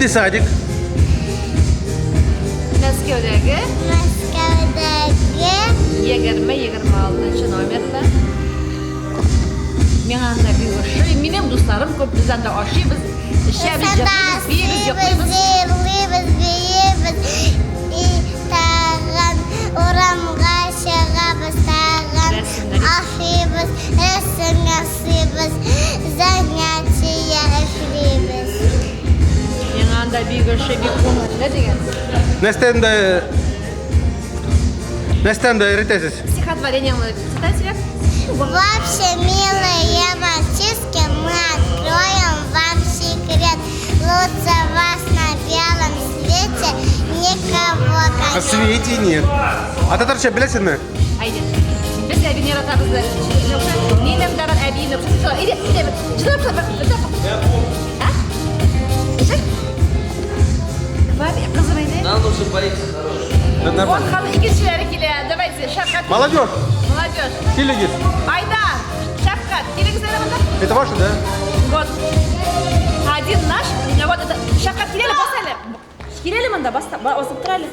Нинди садик? Мәскәүдәге. Мәскәүдәге. 20-26 номерлы. Миңа анда бик ошый. Минем дусларым күп, без анда ашыйбыз, эчәбез, җырлыйбыз, биибез, йоклыйбыз. Җырлыйбыз, биибез. И тагын урамга чыгабыз, тагын ашыйбыз, рәсем ясыйбыз, занятие эшлибез. Миңа анда бик ошый, бик күңелле дигән. Нәрсә анда Нәрсә анда өйрәтәсез? Стихотворениеңне читайте. Вообще, милые мальчишки, мы откроем вам секрет. Лучше вас на белом свете никого, На конечно. свете нет. А татарча беләсезме? Әйдә. Без әбине яратабыз да. Минем дә бар әбием. Әйдә, әйдә. Чыдап, чыдап, чыдап. А? Ничек? Баби, кызым әйдә. Нам нужен боец хороший. Вот хәзер икенчеләре килә. Давайте, Шәфкать. Молодежь, Молодежь. килегез. Айдар, Шәфкать, килегез әле монда. Это ваше, да? Вот. Один наш. Вот это. Шәфкать, кил әле, бас әле. Кил әле монда, бас, басып тор әле.